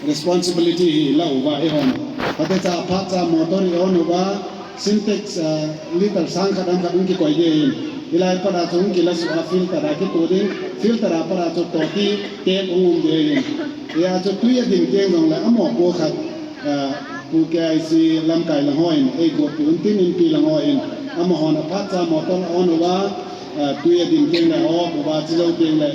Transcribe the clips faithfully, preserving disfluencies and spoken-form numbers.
Responsibility hi la uva eihon. Phatecha phatcha motor i on uva, Sintex, ah, liter sang khat ham khat hung kikoi ding ahin. Hilai pat a chu hung kila suh a filter a kitu ding, filter a pat a chu toti tep hung um ding ahin. Hia chu tui adim teng jongle amopo khat, ah, Pu K I C lamkai lang hon, ei gotpi untin inpi lang hon, amahon aphatcha motor on uva, ah, tui adim teng le, o, uva chijou teng le,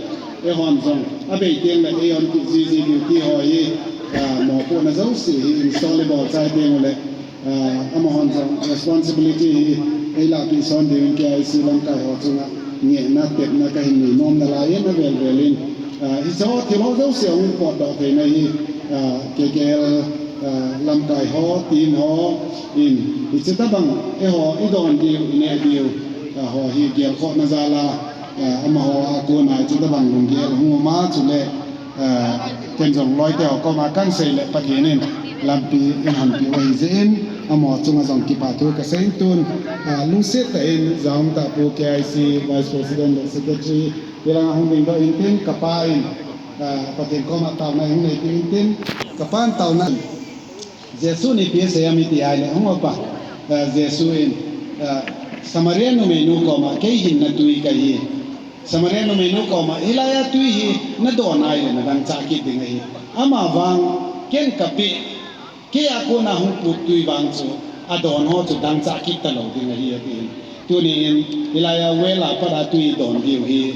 eihon jong, abei teng le, ei on ti jiji duty ho hi, ah, mopohna jouse hi install ibol chai teng ule, ah, amahon jong responsibility hi, ei lahpeh son ding in K I C lamkai ho chunga, ngehna, tepna kahin nei nom nalai in, avel vel in, ah, hiche ho thil ho jouse hung potdoh theina hi, ah, K K L, ah, lamkai ho, team ho, in, hiche tabang, eiho, idon diu, ineh diu, ah, ho hi gelkhohna jal a, ah, amaho a kona hiche tabang lunggel hung um a chule, ah, ken jong loite ho koma kahin sei le Pathen in lampi eihin hanpeh u ahi jeh in, amaho chunga jong kipa thu kasei in tun, ah, lungset tah in jahum tah Pu K I C Vice President le Secretary, hilanga hung dingdoh intin, kapa in, ah, Pathen koma taona hung nei intin, kapan taona Jesu'n ipi asei ham iti ahile, hung upa, ah, Jesu'n, ah, Samaria numeinu koma, kei hin natui kahi. Samaria numeinu koma, hilai a tui hi nadon ahile nadangchah kit ding ahi. Amavang, ken kapeh, kei a kona hung put tui vang chu, adon ho chu dangchah kit talou ding ahi atin. Tunin, hilai a well a pat a tui don diu hi.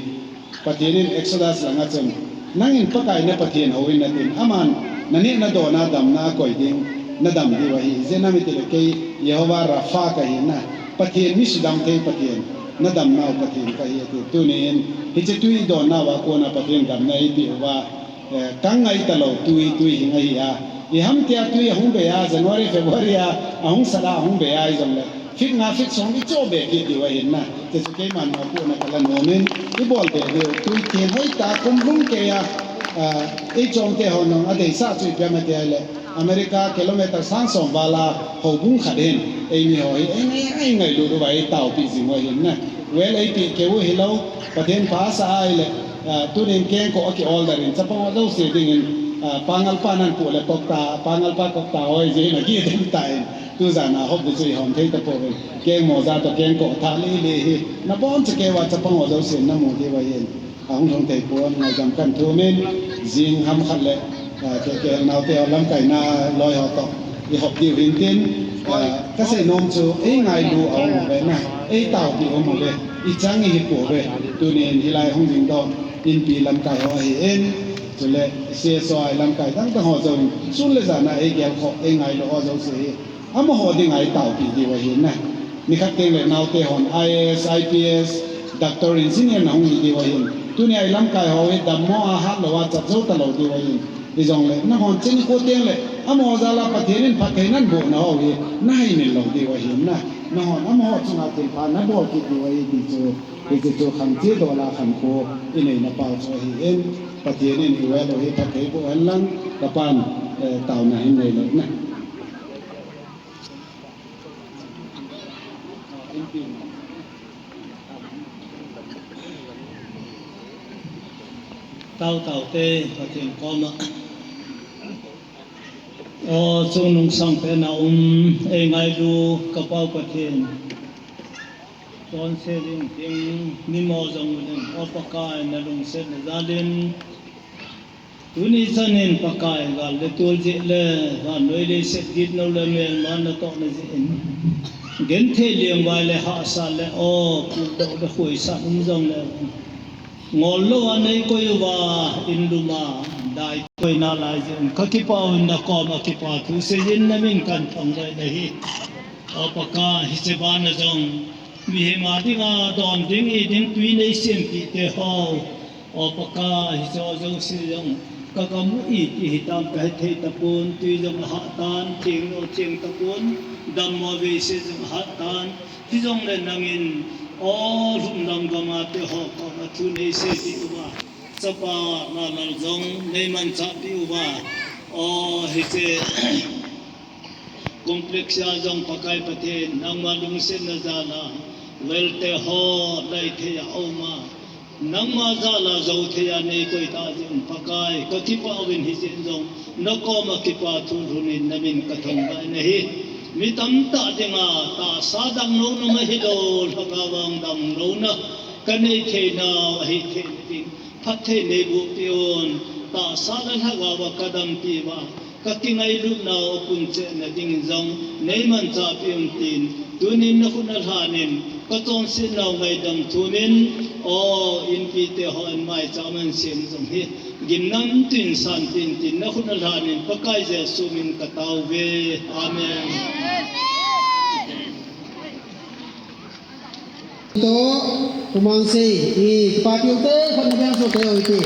Pathen in Exodus langa chun, nangin Pakai na Pathen hou in natin, aman naneh nadon a damna akoi ding, nadam diu ahi. Ijeh inem itile kei Jehovah Rapha kahi na, Pathen mi sudam thei Pathen, nadamnau Pathen kahi ati. Tunin, hiche tui idonnau a kona Pathen damna eipeh uva, eh, kangai talou tui, tui hing ahi a. Iham tia tui ahung bei a, January, February a, ahung sat a, ahung bei a, ijongle. Feet nga, feet som ichoh be kit diu ahin na. Hiche chu keiman mopohna kala nom in, ibol be diu. Tui theng hoitah kum lhung kei a, ah, eichomte hon jong adeisah chu ipi ham iti ahile, America kilometer sang som val a houbung khat ahin, eimi ho hi, ei, ei, eingailut uva eitaopeh jing u ahin na. Well eipeh keu hilou, Pathen pha asah ahile, ah, tunin kengkoh aki order in, chapang ho jouse dingin, ah, Pangal pa nan pu le kokta, Pangal pa kokta hoi jeh in akidem tan. Tujan a hop ding chu ihom thei tapouvin. Keng moja toh kengkoh thah lele hi. Nabonchauva chapang ho jousen namu diu ahin. Ahung lhung thei pon ngaidam kahin thum in, jing ham khat le, ah, K K L naote ho lamkaina loi ho toh ihop diu hintin, ah, kasei nom chu eingailu aum uve na, eitaopeh aum uve, ichang ihi pouve, tunin hilai hung dingdoh inpi lamkai ho ahin, chule C S O I lamkai dang dang ho jouse, sun le jan a eigelkhoh, eingailu ho jouse hi, amaho dinga itaopeh diu ahi na. Nikhat teng le naote hon I A S, I P S, doctor, engineer na hung hi diu ahin. Tunia ilamkai ho hi dammo a hatlou a chatjou talou diu ahin. Hijongle nahon chini ko teng le amaho jal a Pathen in phatthei naboh nau hi nahaimil lou diu ahin na. Nahon amaho chunga thilpha nabol kit diu ahi ti chu, hiche chu khangche dola khankho inei na pau chu ahin. Pathen in iwel u hi phatthei boh hen lang, kapan, eh, taona hin nei lou na. Tao tao te Pathen koma. O chungnung sangpen a um, eingailu ka Pau Pathen. Chonse ding ding, nimo jong u ding, O Pakai, nalungsetna jal in. Tuni chan in Pakai gal le tol jeh le, vannoi leiset gitnou le melma natohna jeh in, genthei lengvai le hahsat le aw, putdoh le khoisat um jongle, ngol lou a neikoi uva, in lum a, dai koina lai jeh in, kakipah uvin nakoma kipa thu seiyin namin kahin thangvah in ahi. Aw Pakai, hiche ban a jong, mihem a dinga don ding, it ding, tui neisempeh te ho. Aw Pakai, hiche ho jouse jong, kagam u iti hitam kahethei tapon, tui jong ahah tan, theng jong theng tapon, dammo veise jong ahah tan, hijongle nangin, aw lhumlam gam a te ho koma thu neiseipeh uva, Chapa Lalal jong neimanchahpeh uva, aw hiche complex a jong Pakai Pathen, nangma lungsetna jal a, well te ho, lai thei a um a, Nangma jal a jou thei a nei koi tah jeh un Pakai, kakipah uvin hijeh in jong, nakoma kipa thu lhun in namin kathangvah in ahi. Mi tamtah dinga, tahsa dang louna ma hilou, lhagao vang dang louna, kanei theinau ahi theina ding, phatthei neiboh peh un, tahsa le lhagao a kadampi uva, kakingailutnau apunchehna dingin jong, neimanchah peh un tin, tunin nakhut nalhan in, kachonsetnau ngaidam thumin, aw, inpite hon maicham ahin sem jong hi, gimnamtah in sanpeh in tin, nakhut nalhan in, Pakai Jesu min katao uve. Amen. Toh, tumang sei, i, kipapi u te, khut nabeng soh tei u hite.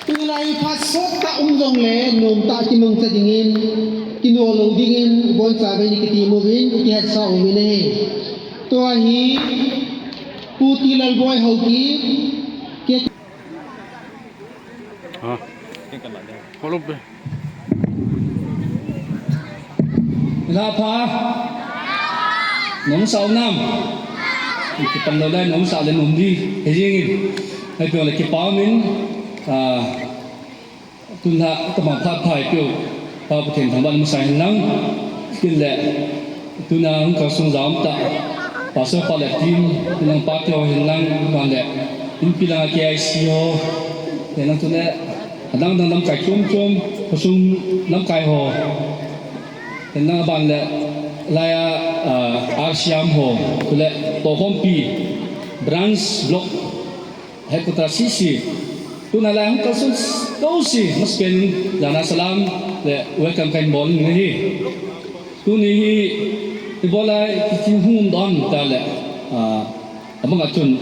Tulai phat sottah um jongle, nomtah kimangcha dingin, kino lou dingin, ibonchauva nei kitem uvin, kihetsah uvin ahi. Tua hi, Pu T. Lalboi Haokip, ke- Ha. Follow pe. Ila pha. Nom sao nam. Kipan lou le nom sao le nom di. He jing in. Hai pyo le kipa min. Ah, tun ha kamang phat phai pyo. Pa Pathen thangvah in masa hen lang. Kin le. Tuna hung kalsong jam tah, Pastor pa le team, hinlang pate ho hinlang, van le, inpi langa K I C ho, hinlang tule, adang dang lamkai chom chom, khosung lamkai ho, hinlang aban le, laiya, ah, R C M ho, tule, Tohkhompi, branch, block, Headquarter C C, tuna lai hung kalsong jouse, masapen in, jana salam, le welcome kahin bol in ahi. Tuni hi, ibol lai, kichi hung um don ta le, ah, abang a chun,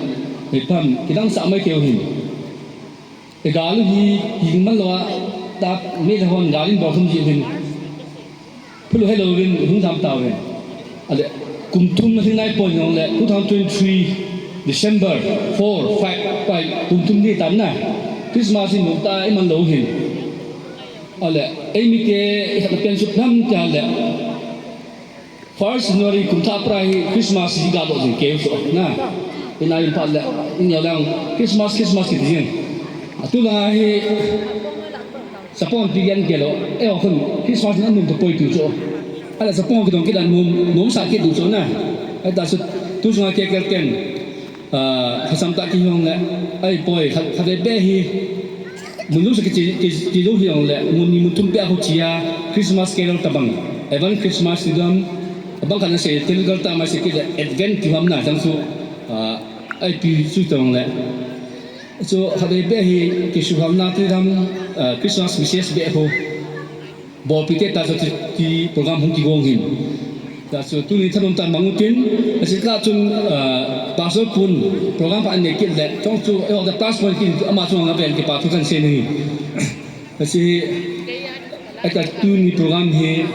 mi pam, kidang sa mai keu hin. Igal u hi, hing man lou a, ta, mi le hon gal in bol thum ji hin. Phulu hello vin hung tham tau hen. Ale, kum thum na thing nai poi nong le, two thousand twenty-three, December four, five, five, kum thum ni tam na. Christmas in mukta iman lou hin. Ale, ei mi ke, ei khat na pen sup nam tia le. First January kum thah pra hi Christmas hi ga do jing keu so na. Ina in phat le, in yo lang Christmas, Christmas kiti jing. Atu langa hi, Sapon pi gen kelo, eh, khun, Christmas na num to poi tu cho. Ala sapon kidong kidan num, num sa kit tu cho na. Ai ta su, tu sunga ke kel ken, ah, hasam ta ki hong le, ai poi, kha, kha de be hi. Mun lu sa ki chi, ki, ki lu hi hong le, mun ni mun thum pe a hu chia, Christmas carol tabang. Even Christmas ni dam, abang kha na se, tel gal ta ma se ki le, Advent ki ham na, jang su, ah, ai pi su tong le. Chu khatvei beh hi kisuhhalna ti dam, ah, Christmas message beh ho. Bolpi te ta chu ti, ti program hung kigong hin. Ta chu tuni thanom ta mang utin, achi ka chun, ah, Pastor pun program pa an nei kit le, chong chu, eh, the plus point kin ama chung nga vel kipa thu kan sei ni. Achi, ata tuni program hi,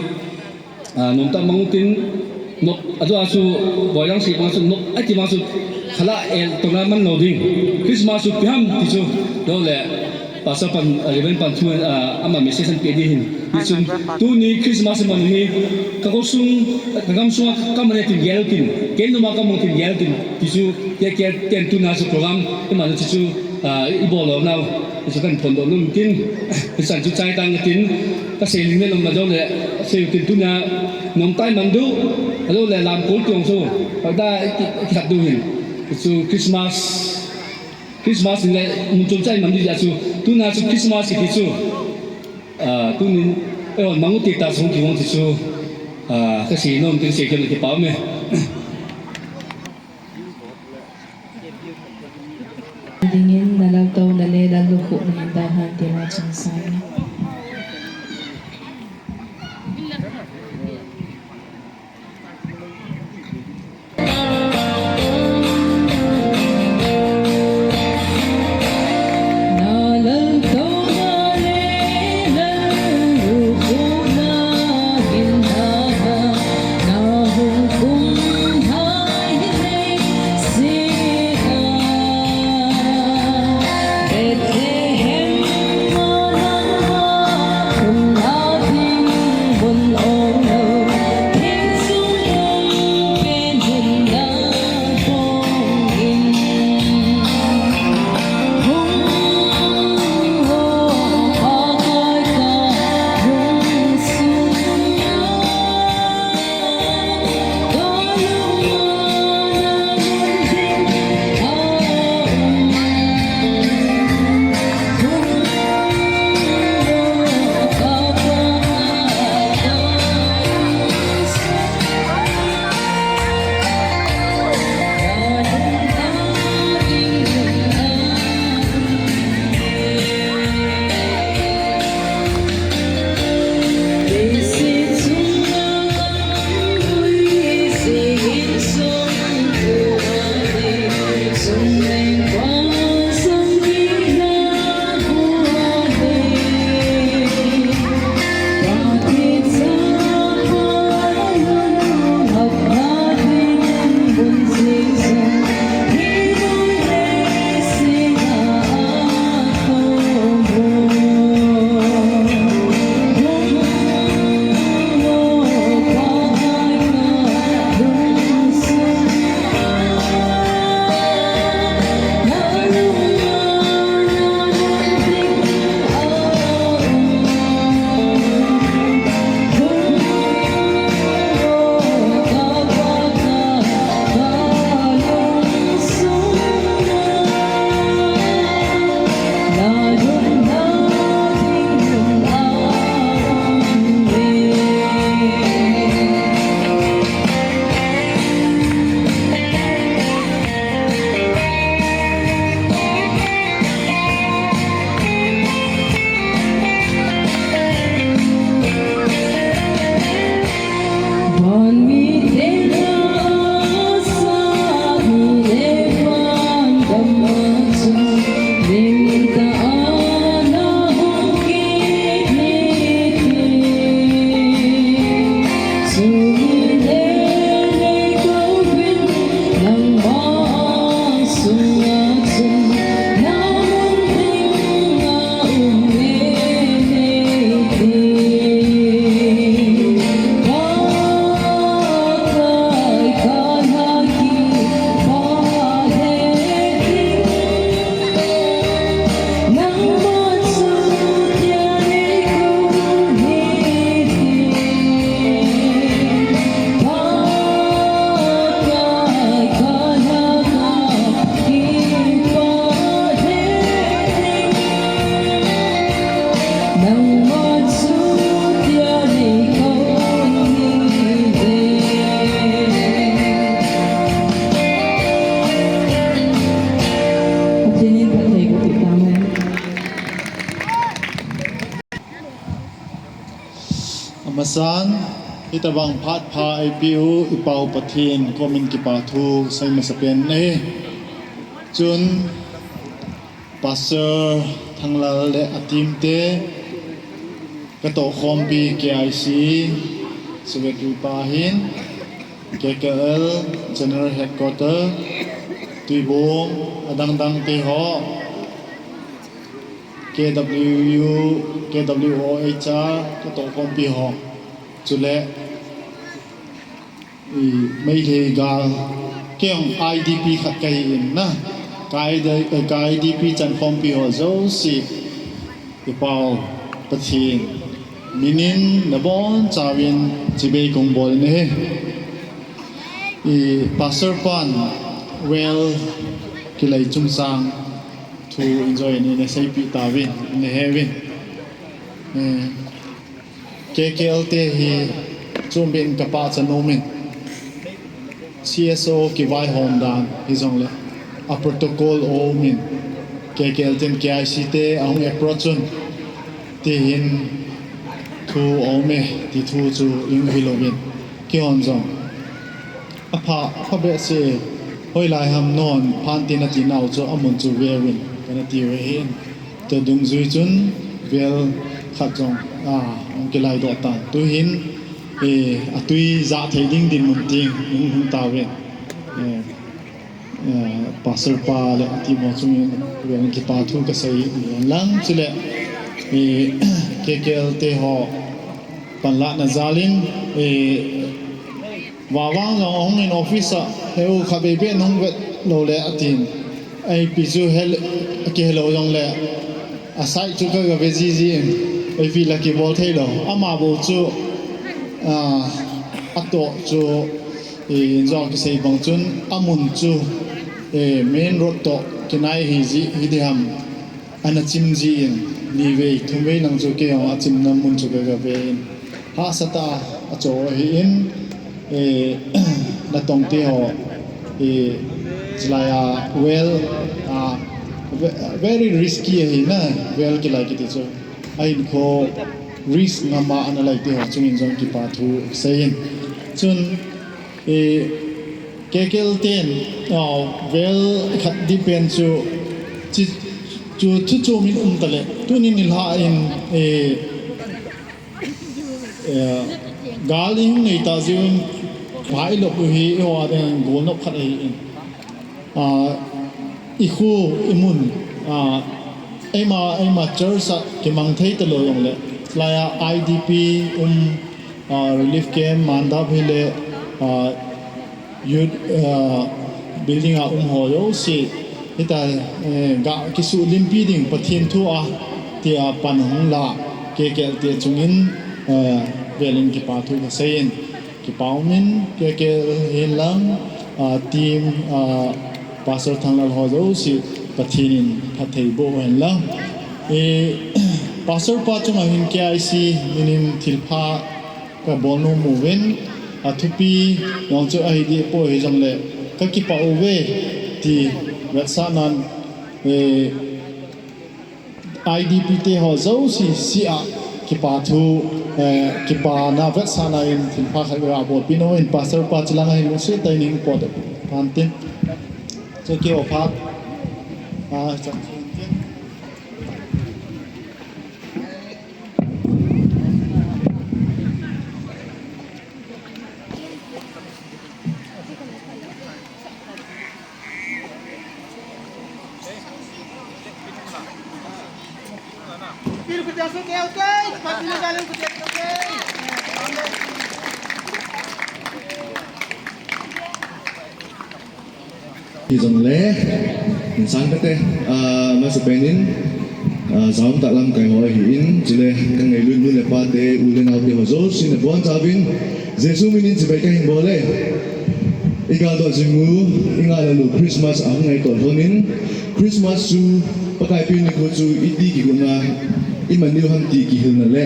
Ah, nom ta mang utin, nok, adu asu, boy lang si mang su, nok, ati mang su, khala el, tong la man lo ding. Christmas su piham, ti chu, do le, Pastor pan, ah, Reverend pan chu, ah, ama message an pe di hin. Ti chun, tuni Christmas man hi, ka ko sung, ka gam sung, ka man tin gel tin, ken no ma ka mong tin gel tin, ti chu, ke ke ten tuna su program, ke man ti chu, ah, i bol lo nau. Isu kan phon do num tin, isan chu chai tang tin, ka sei ling le lom ma do le, sei tin tuna, nom tai man du, alo le lam kol tiong so, pada ki, ki khat du hin. Isu Christmas, Christmas le, mun chom chai man du ja su, tuna su Christmas ki su. Ah, tunin, eh, mang u ti ta sung ki wong ti su. Ah, ka sei nom tin sei ken ki pau me. Dingin na laltouna le lallukhuhna hin dalhan tia chun sanga. Amasan, hitabang phat pha eipeu i Pau Pathen komin kipa thu sei masa pen ahi. Chun Pastor Thanglal le a team te, ka tohkhompi K I C Secretary pa hin, K K L General Headquarter, Tuibong, adang dang te ho, K W U, K W O H R, ka tohkhompi ho. Chule, i, Meitei gal, kei jong I D P khat kahi in na, ka I D, ka I D P chankhompi ho jouse, i Pau Pathen minin nabonchauvin chibai kong bol in ahi. I Pastor pan well kilai chungchang thu in jong in, in seipeh tauvin, in he uvin. Eh, K K L te hi chombe in ka pachat nom in, C S O kivaihom dan hijongle a protocol um in, K K L ten K I C te ahung approach un, ti hin thu um e, ti thu chu in hilou vin, keihon jong apha, apha behseh e, hoilai ham nahon phan tin nati nau chu amun chu ve uvin, kana ti u ahin. Tua dungjui chun well khat jong, a, hung kilai doh tan. Tuhin, e, atui jah thei ding dinmun teng hung, hung tauvin. E, e, Pastor pa le a team ho chungin well in kipa thu kasei in lang chule, e, K K L te ho panlahna jal in, e, Vavang jong ahung in office a, "Heu, khatvei beh nahung vet lou le," atin. Ipi chu hel, kihelou jongle, a side chu ka, ka ve jiji in, ipi la kibol thei lou. Ama bou chu, ah, atoh chu, eh, jong kisei bang chun, amun chu, eh, main road toh kinai hi ji, hi di ham. Ana chim ji in, nivei, thumvei lang chu kei jong achimna mun chu ka, ka ve in. Hahsa tah a acho ahi in, eh, natong te ho, eh, chulai a, well, ah, ve-, very risky ahi na, well kilai kiti chu. Ahinkho risk ngam a ana lai te ho chungin jong kipa thu sei in. Chun, eh, K K L ten, ah, well khat di pen chu, chi, chu, chu chu min um ta le, tuni nilhah in, eh, eh, gal i hung nei ta jeh un, pha i lop u hi, i ho a ding golnop khat ahi in. Ah, i khu, i mun, ah, eima, eima church a kimang thei ta lou jongle, lai a I D P um, ah, relief camp, mandap hile, ah, youth, ah, building a um ho jouse, hita, eh, ga kisulimpi ding Pathen thu a, tia pan hung la, K K L te chungin, eh, well in kipa thu kasei in. Kipa um in, K K L hin lang, ah, team, ah, Pastor Thanglal ho jouse, Pathen in phatthei boh hen lang. Eh, Pastor pa chunga hin K I C minin thilpha ka bol nom uvin, athupi jong chu ahi deh poi hijongle, ka kipa uve ti vetsahnan, eh, I D P te ho jouse, si a kipa thu, eh, kipana vetsahna in thilpha khat ka bolpi nom in, Pastor pa chulang a hin lungset tah in hung pot tan tin. Chu kei o phat. Ah, chang tin. Hijongle, insang kate, ah, masapen in, ah, jaum tah lamkai ho ahin, chule ka ngailut nu le pa te, u le nao te ho jouse nabonchauvin, Jesu minin chibai kahin bol e. I galdoh jing u, i ngah lou u Christmas ahung nai toh lhon in, Christmas chu Pakai pi nikho chu iti kigotna i man diu ham ti kihilna le,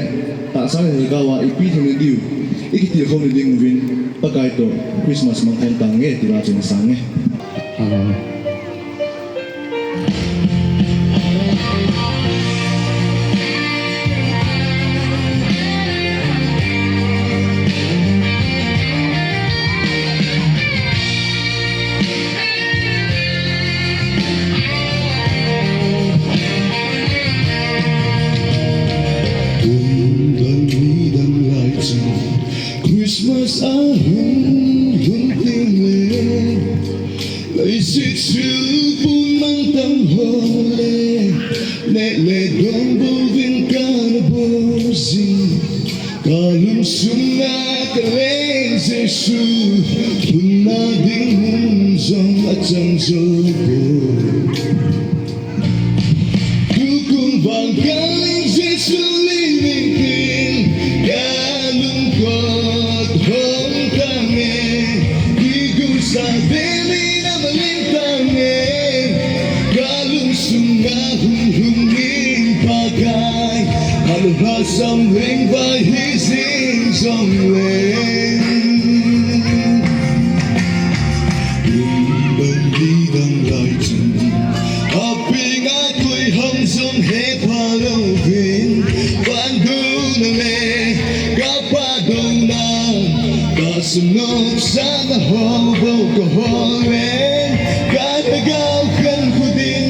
tahsa le lhagao a ipi lhung na diu i kitilkhouna ding uvin, Pakai toh Christmas mangkhom tange ti la chun sang e. Amen. Kalungsunga kaleng Jesu, thumna ding mun jong achang jou poi. Tukum vang kaleng Jesu liming tin, kalungkot hong tange, kigong sa deni na maling tange, kalungsunga hung hung ning Pakai, kalung hasam ling vai hi jing jong leng. Ding dang di dang lai chun, aping a koi hong jong he pha lou vin, van du na le, ka pa dong na, ka sunok sa na ho bo ko ho le, ka na gao kan ku ding.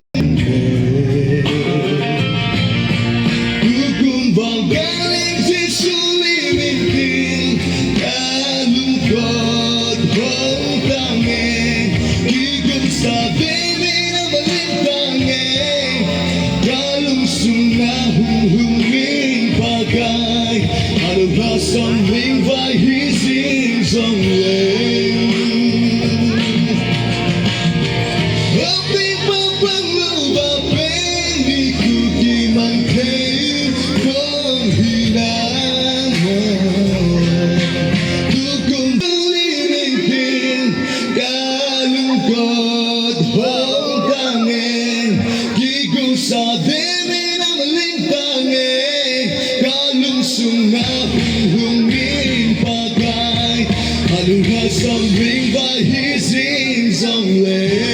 Tukum vang kaleng Jesu liming tin, kalungkot hong tange, kigong sa deni na maling tange, kalungsunga hung hung ning Pakai, kalung hasam ling vai hi jing jong leng. Hoping pa pang lou va pen ni ku ki man thei kong hi na mo. Tukum liming tin, kalungkot hong tange, kigong sa deni na maling tange, kalungsunga hung hung ning Pakai, kalung hasam ling vai hi jing jong leng.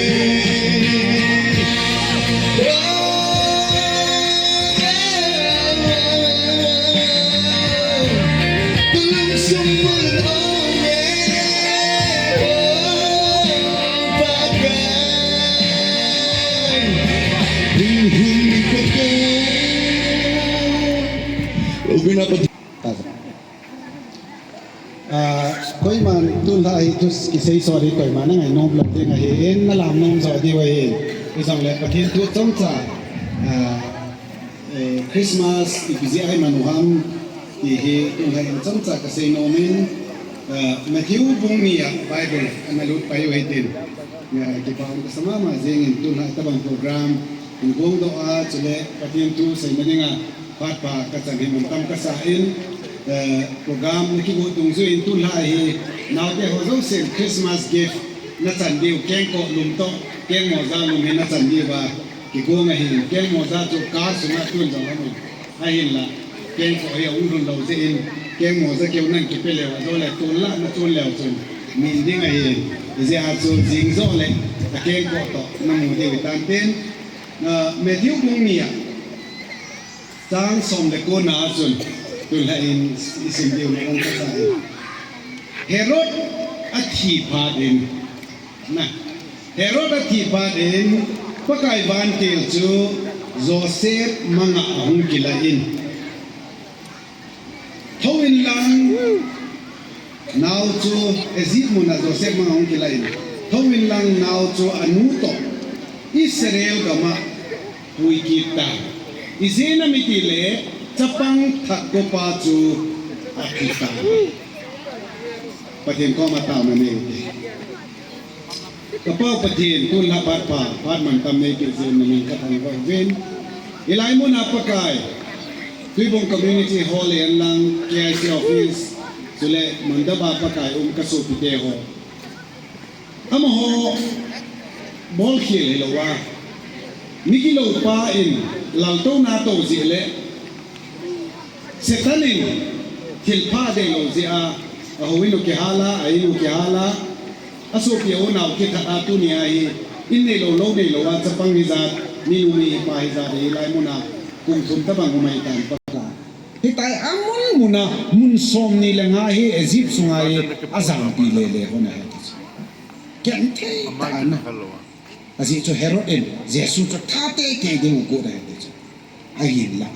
Koiman tulha hi thu kisei sot hi koiman na ngai nom lou ding ahi in, na lam nom jo diu ahi. Hijongle Pathen thu chomcha, ah, eh, Christmas ipi jeh a iman u ham ti hi tulha in chomcha kasei nom in, ah, Matthew bung ni a Bible ana lut pai u hitin. Nia, kipa um kasa mama jing in tulha tabang program in gong doh a, chule Pathen thu seina dinga phat pha kachan hi mun tam kasa in, eh, program na kigo dungjuiyin tulha hi naote ho jousen Christmas gift na chan diu, kengkoh lum toh, keng moja lum hi na chan diu va kigong ahin, keng moja chu car sunga tun jong amun. Ahinla, kengkoh hi ahung lhun lou jeh in, keng moja keu nan kipe leu, ajole tun la na tun leu chun min ding ahin, ijeh a chu jing joh le akengkoh toh na mu diu hitan tin, ah, Matthew bung ni a, chang som le ko na chun, tulha in isim diu na ong kasa in. Herod athi phat in, na, Herod athi phat in, Pakai vantil chu Joseph manga ahung kilah in. Thou in lang nao chu Egypt muna Joseph manga ahung kilah in. Thou in lang nao chu anu toh Israel gama pui kit tan. Ijeh inem itile chapang thah kopa chu athi tan. Pathen koma taona nei ute. Ka Pau Pathen, tulha phat pha, phat mantam nei peh jeh in na min ka thangvah uvin. Hilai muna Pakai, Tuibong Community Hall hi hen lang, K I C office, chule Mandap a Pakai um ka sopite ho. Amaho bolkhel hilou a, migilou pa in laltouna tou jeh le, Satan in thilpha deilou jeh a, ahou in u kihal a, a in u kihal a, asopi a unau kithat a, tunia hi in neilou, lou neilou a, chapang hijat, minu mipa hijat, hilai muna kum thum tabang um ahitan Pakai. Hitia mun muna, mun somni le nga hi Egypt sunga hi ajangpi lele hon ahi ti chu. Genthei tah a na. Ajeh chu Herod in Jesu chu that teitei ding u got ahi ti chu. Ahinla,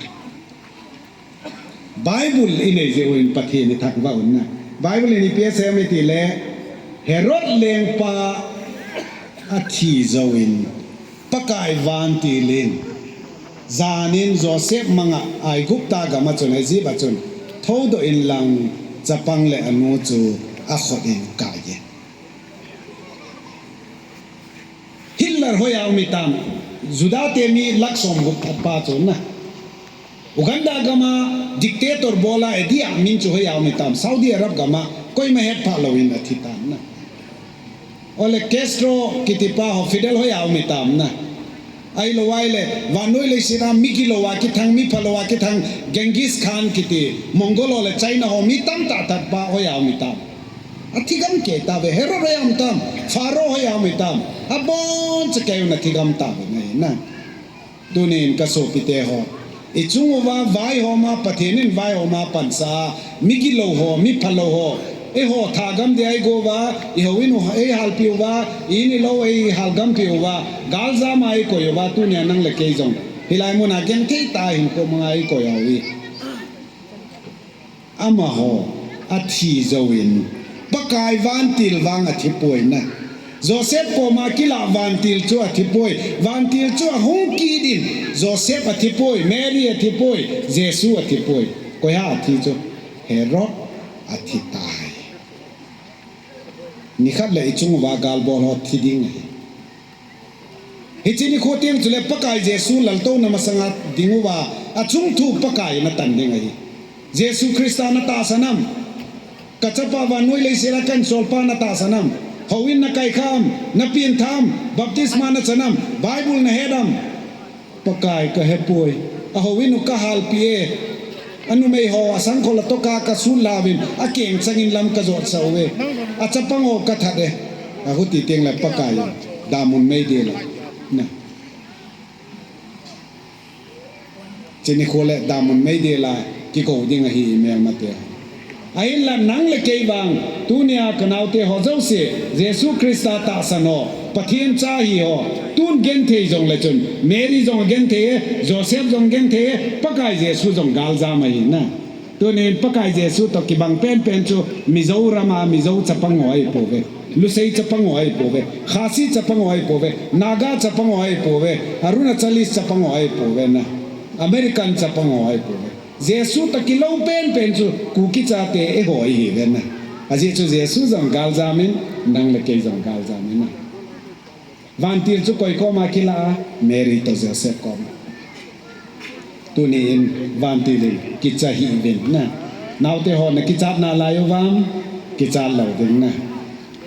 Bible inei jeh uvin Pathen ithangvah un na. Bible in ipi asei em itile, Herod lengpa athi jouvin, Pakai vantil in, jan in Joseph manga Aigupta gam a chun, Egypt a chun, Thoudoh inlang chapang le anu chu akhut in kai e. Hitler hoiya um hitam? Juda te mi lakh som gup thatpa chu na. Uganda gama dictator bola Idi Amin chu hoiya um hitam? Saudi Arab gama koima hetphah louvin athitan na. Ole Castro kitipa ho Fidel hoiya um hitam na. Ahilou ahile vannoi leiset a migilouva kithang, miphalouva kithang Genghis Khan kiti Mongol ho le China ho mi tamtah thatpa hoiya um hitam? Athigam kei tauve. Herod hoiya um hitam? Pharaoh hoiya um hitam? Aboncha kei un athigam tauve na. Tunin kasopite ho, ichung uva vaihoma, Pathen in vaihoma pansa a, migilou ho, miphalou ho, eiho thagam dia igouva, ihouin u eihalpeh uva, i-in ilou eihalgampeh uva, galjama eikoi uva, tunia nang le kei jong hilai muna genthei tah a hinkho manga eikoi uve. Amaho athi jouvin, Pakai vantil vang athipoi na. Joseph koma kilah vantil chu athipoi. Vantil chu ahung kit in, Joseph athipoi, Mary athipoi, Jesu athipoi. Koiya athi chu? Herod athitai. Nikhat le ichung uva galbol ho thi ding ahi. Hiche nikho teng chule Pakai Jesu laltouna masanga ding uva, achung thu Pakai in atan ding ahi. Jesu Christa natahsan am? Kachapa vannoi leiset a kahinsolpa natahsan am? Houin nakaikhah am? Napenthah am? Baptisma nachan am? Bible nahet am? Pakai kahepoi. Ahouin u kahalpeh e. Anumei ho asangkhol a toh ka, kasut lauvin, akeng changin lam kajotsah uve. Achapang ho kathat e. Ahuti tengle Pakai in damun meidil a, na, hiche nikho le damun meidil a kikou ding ahi, imelmate. Ahinla nang le kei vang, tunia kanaote ho jouse, Jesu Christa tahsan ho, Pathen cha ahi ho, tun genthei jongle chun, Mary jong agenthei e, Joseph jong agenthei e, Pakai Jesu jong galjam ahi na. Tunin Pakai Jesu toh kibang penpen chu Mizoram a Mizo chapang ho ahipouve, Lusei chapang ho ahipouve, Khasi chapang ho ahipouve, Naga chapang ho ahipouve, Arunachali chapang ho ahipouve na, American chapang ho ahipouve. Jesu toh kilou penpen chu Kuki chate eiho ihiuve na. Ajeh chu Jesu jong galjam in, nang le kei jong galjam in na. Vantil chu koi koma kilah a? Mary toh Joseph koma. Tunin vantil in kicha hih uvin na. Naote ho nakichat nalai uvam? Kichat lou ding na.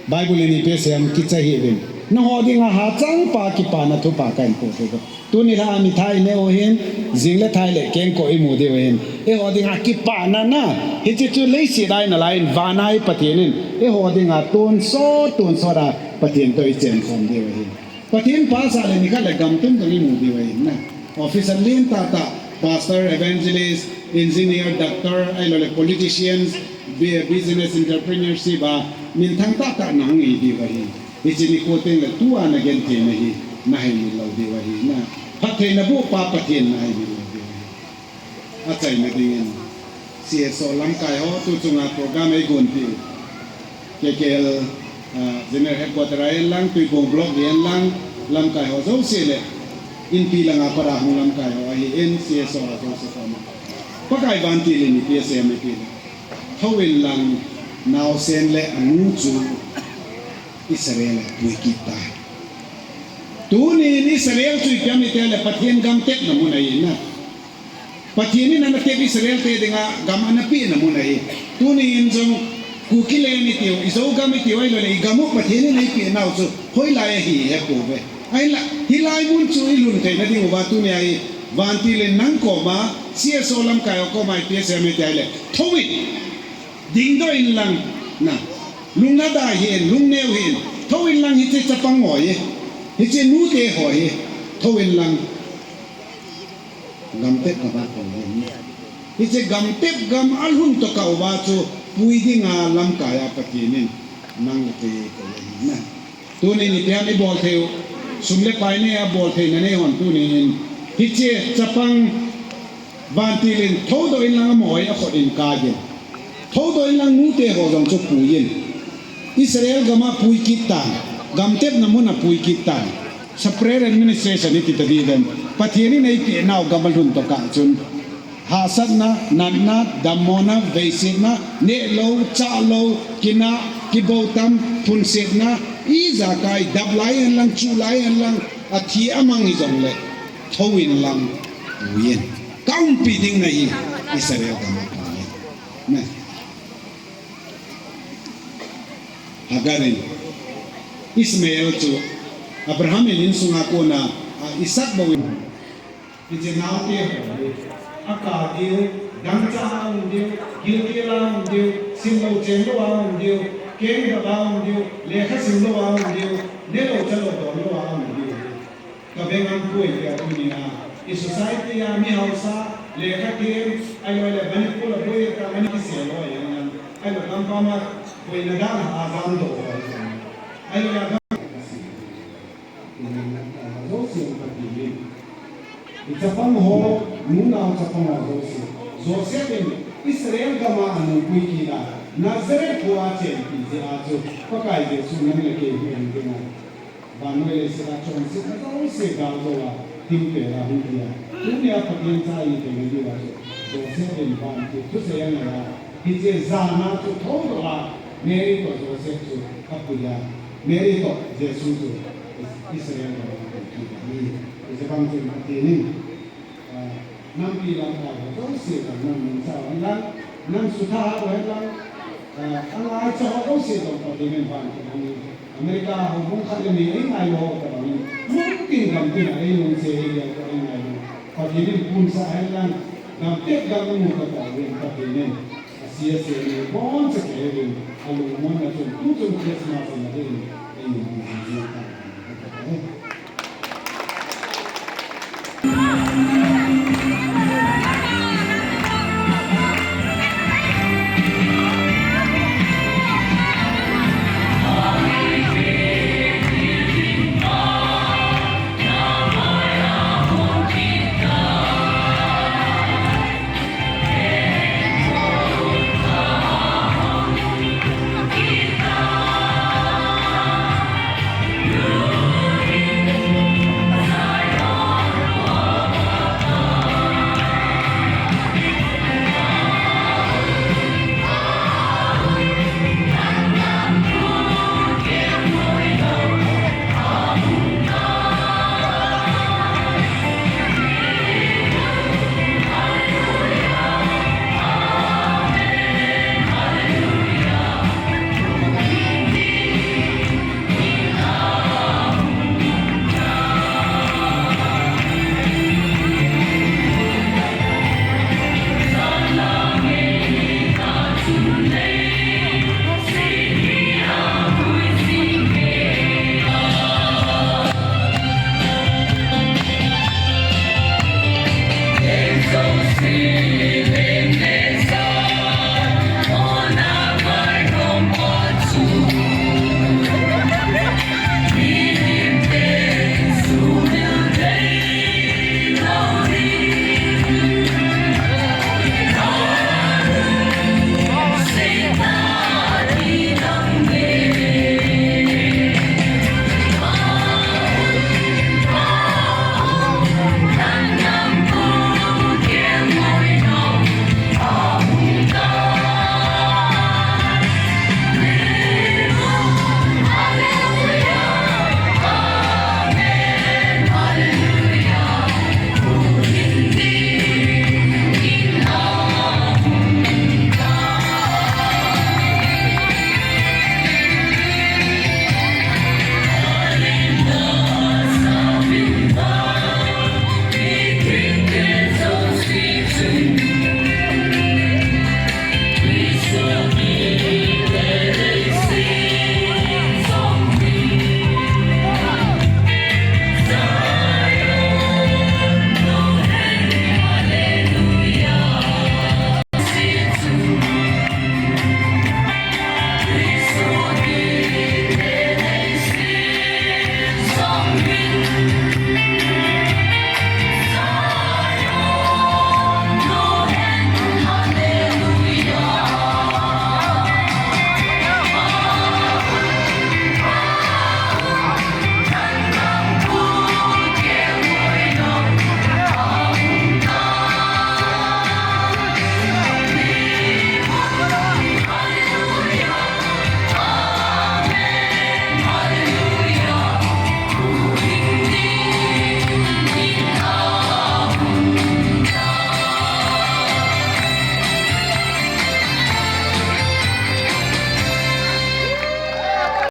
Bible in ipi asei em? Kicha hih uvin. Nangho dinga hachangpa kipana thupha kahin pohpeh uve. Tuni lha a mithai ineh u hin, jing le thai le kengkoh imu diu ahin. Eiho dinga kipana na, hiche chu leiset a inalai in, vana i Pathen in eiho dinga tonsot tonsot a Pathen toh ichenkhom diu ahin. Pathen phasah le nikhat le gam tum jong imu diu ahin na. Officer lentah tah, pastor, evangelist, engineer, doctor, ahiloule politicians, business, entrepreneurship a minthang tahtah nahung hi diu ahi. Hiche nikho tengle tua nagentheina hi naheimil lou diu ahi na. Phattheina bohpa Pathen naheimil lou diu ahi. Achaina dingin, C S O lamkai ho tu chunga program eigonpeh u, K K L General Headquarter a hen lang, Tuibuong Block hi hen lang, lamkai ho jouse le, inpi langa pat a hung lamkai ho ahin, C S O ho jouse koma, Pakai vantil in ipi asei em itile, thouvin lang, naosen le anu chu Israel a pui kit tan. Tunin Israel chu ipi ham itile Pathen gam tepna mun ahi na. Pathen in ana tep Israel te dinga gam ana pehna mun ahi. Tunin jong Kuki land itiu, i Zogam itiu, ahiloule i gam u Pathen in eipeh nau chu hoilai ahi ihepouve. Ahinla hilai mun chu ilhun theina dinguva tunia hi vantil in nang koma, C S O lamkai ho koma ipi asei em itile, thouvin, dingdoh inlang, na, lunglhada hih in, lungneo hih in, thouvin lang hiche chapang ho hi, hiche nute ho hi, thouvin lang, gamtep gam a pui in, hiche gamtep gam alhun toh kah uva chu pui dinga lamkai a Pathen in nang le kei eikoi ahi na. Tunin ipi ham ibol thei u, sum le pai nei a bol theina neihon tunin, hiche chapang vantil in thoudoh inlang amaho hi akhut in kai in, thoudoh inlang nute ho jong chu pui in, Israel gam a pui kit tan, gamtepna mun a pui kit tan, separate administration iti tadih uvem, Pathen in eipeh nau gam alhun toh kah chun, Hahsatna, natna, dammona, veisetna, nehlou, chahlou, kinah, kiboutam, phunsetna, ijakai, daplai henlang, chuhlai henlang, athi amang hijongle, thou inlang, puiyin. Kaumpi ding nahi, Israel gam a puiyin. Amen. Hagar in Ishmael chu Abraham in insunga kona, a, Isaac bou in. Hiche naote ho hi, akah diu, dangchah a um diu, gilkel a um diu, simlou chenglou a um diu, keng dap a um diu, lekha simlou a um diu, nelou chalou donlou a um diu. Ka veng ampoi tia tunia, i society a mi hausa, lekha them, ahilou le Manipur a boi ta mani kiselou a yang yang, ahilou gampam a boina dan a jam doh ho, ahilou le Josie in Pathen in, i chapang ho, nunao chapang ho jouse, Joseph in Israel gam a anungpui kit a, Nazareth kho a chenpi jeh a chu, Pakai Jesu nang le kei hi um ding a, vannoi leiset a chonsetna jouse gal jou a, thingpel a hung hi a. Tunia Pathen cha i theina diu a chu, Joseph in vantil thusei angai a, hiche jan a chu thoudoh a, Mary toh Joseph chu apui a, Mary toh Jesu chu Israel gam a apui kit ahi. Hiche bang chun Pathen in, ah, nampi lamkai ho jouse jong nang mangcha u hen lang, nang sutha u hen lang, ah, angaicha ho jouse jong Pathen in vantil a America houbung khat le ni eingailu ho tobang in, lungting gamtin a eilungset hi jeh a eingailu. Pathen in punsah hen lang, gamtin gam mu khat a uvin Pathen in, ase ase ni boncha kei uvin, alungmonna chun, tuchung Christmas in adin, eilungset jing.